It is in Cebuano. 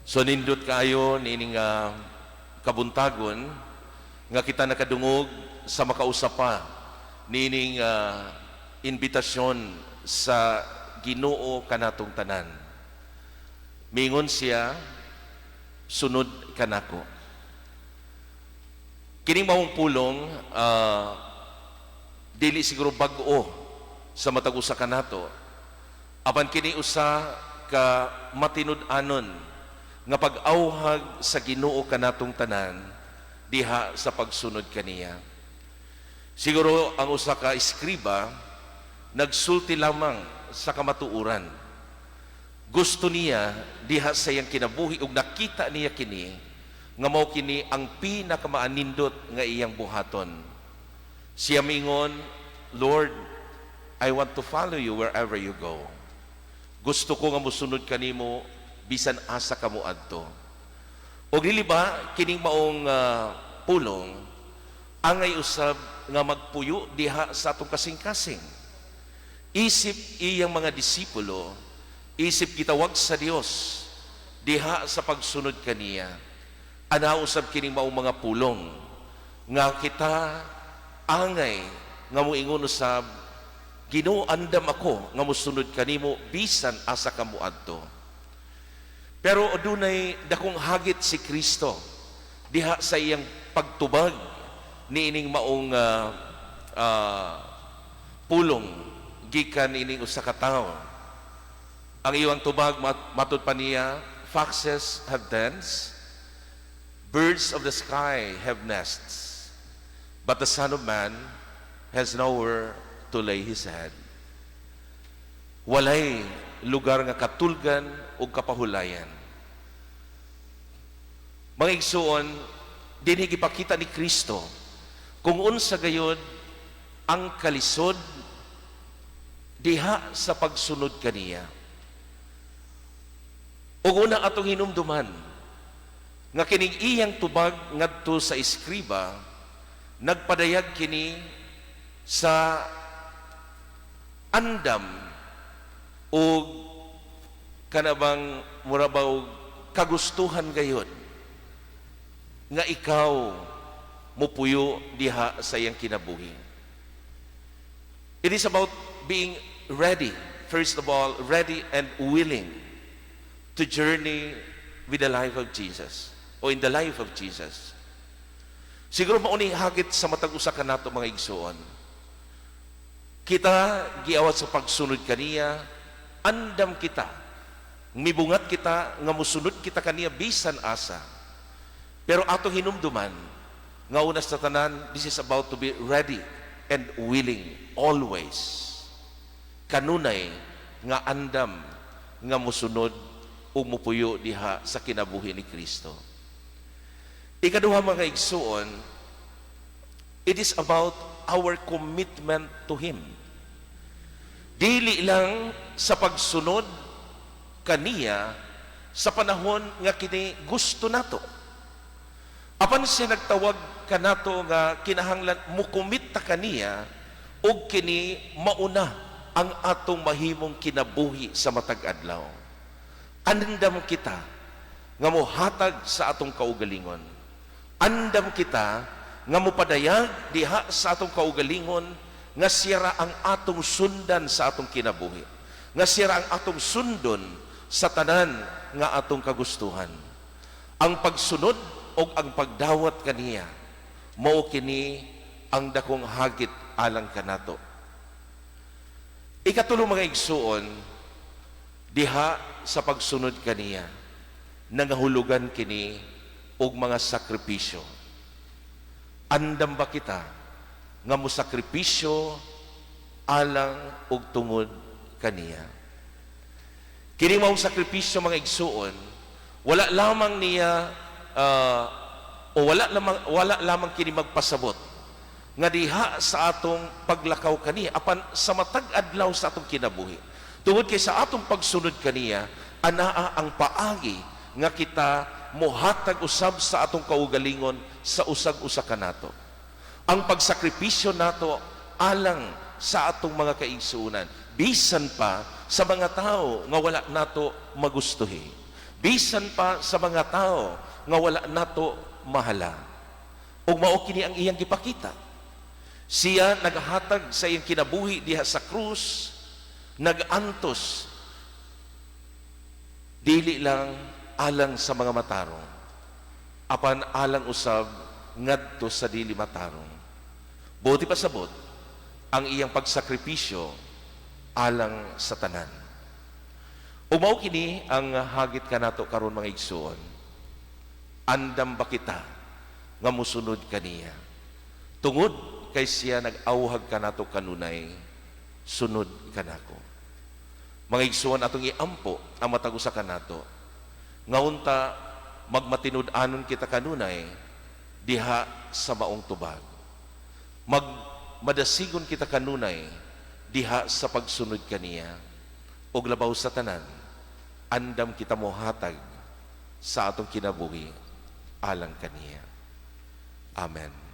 So nindot kaayo niining kabuntagon nga kita nakadungog sa makausa pa niining imbitasyon sa Ginoo kanatong tanan. Mingon siya, "Sunod kanako." Kining maong pulong dili siguro bag-o sa matag usa kanato. Apan kini usa ka matinud-anon nga pag-awhag sa Ginoo kanatong tanan diha sa pagsunod kaniya. Siguro ang usa ka eskriba nagsulti lamang sa kamatuoran. Gusto niya diha sa iyang kinabuhi ug nakita niya kini nga mao kini ang pinakamaanindot nga iyang buhaton. Siya mingon, "Lord, I want to follow you wherever you go. Gusto ko nga mosunod kanimo bisan asa ka moadto." Og dili ba kining maong pulong angay usab nga magpuyo diha sa atong kasing-kasing? Isip iyang mga disipulo, isip gitawag sa Dios diha sa pagsunod kaniya. Ana usab kining maong mga pulong nga kita angay nga moingon usab, "Ginoo, andam ako nga mosunod kanimo bisan asa ka moadto." Pero adunay dakong hagit si Kristo diha sa iyang pagtubag niining maong pulong gikan ining usa ka tawo. Ang iyang tubag matud pa niya, "Foxes have dens, birds of the sky have nests, but the Son of Man has nowhere to lay his head." Walay lugar nga katulgan o kapahulayan. Mga igsuon, dinhi gipakita ni Kristo kung unsa gayod ang kalisod diha sa pagsunod kaniya. Ug una atong hinumduman nga kining iyang tubag ngadto sa eskriba, nagpadayag kini sa andam o kanabang mura ba og kagustuhan gayod nga ikaw mupuyo diha sa iyang kinabuhi. It is about being ready, first of all, ready and willing to journey with the life of Jesus o in the life of Jesus. Siguro mao ni hagit sa matag usa kanato, mga igsuon. Kita giawat sa pagsunod kaniya, andam kita, mibungat kita nga musunod kita kaniya bisan asa. Pero atong hinumduman nga una sa tanan, this is about to be ready and willing always. Kanunay nga andam nga musunod ug mupuyo diha sa kinabuhi ni Kristo. Ikaduha, mga igsuon, it is about our commitment to Him. Dili lang sa pagsunod kaniya sa panahon nga kini gusto nato. Apan siya nagtawag kanato nga kinahanglan mukomit ta kaniya ug kini mauna ang atong mahimong kinabuhi sa matag adlaw. Andam kita nga mohatag sa atong kaugalingon. Andam kita nga mopadayag diha sa atong kaugalingon nga siya ra ang atong sundan sa atong kinabuhi. Nga siya ra ang atong sundon sa tanan nga atong kagustuhan. Ang pagsunod o ang pagdawat kaniya mao kini ang dakong hagit alang kanato. Ikatulo, mga igsuon, diha sa pagsunod kaniya nangahulugan kini og mga sakripisyo. Andam ba kita nga mo sakripisyo alang og tungod kaniya? Kini maong sakripisyo, mga igsuon, wala lamang niya o wala lamang kini magpasabot nga diha sa atong paglakaw kaniya, apan sa matag adlaw sa atong kinabuhi. Tungod kay sa atong pagsunod kaniya, anaa ang paagi nga kita mohatag usab sa atong kaugalingon sa usag-usa kanato. Ang pagsakripisyo nato alang sa atong mga kaigsuonan, bisan pa sa mga tao nga wala nato magustuhi. Bisan pa sa mga tao nga wala nato mahala. Ug mao kini ang iyang gipakita. Siya naghatag sa iyang kinabuhi diha sa krus, nagantos dili lang alang sa mga matarong, apan alang usab ngadto sa dili matarong. Buot ipasabot ang iyang pagsakripisyo alang sa tanan. Ug mao kini ang hagit kanato karon, mga igsuon. Andam ba kita nga musunod kaniya? Tungod kay siya nag-awhag kanato kanunay, "Sunod kanako." Mga igsuon, atong iampo ang matag usa kanato nga unta magmatinud-anon kita kanunay diha sa maong tubag. Mag madasigon kita kanunay diha sa pagsunod kaniya. Ug labaw sa tanan, andam kita mohatag sa atong kinabuhi alang kaniya. Amen.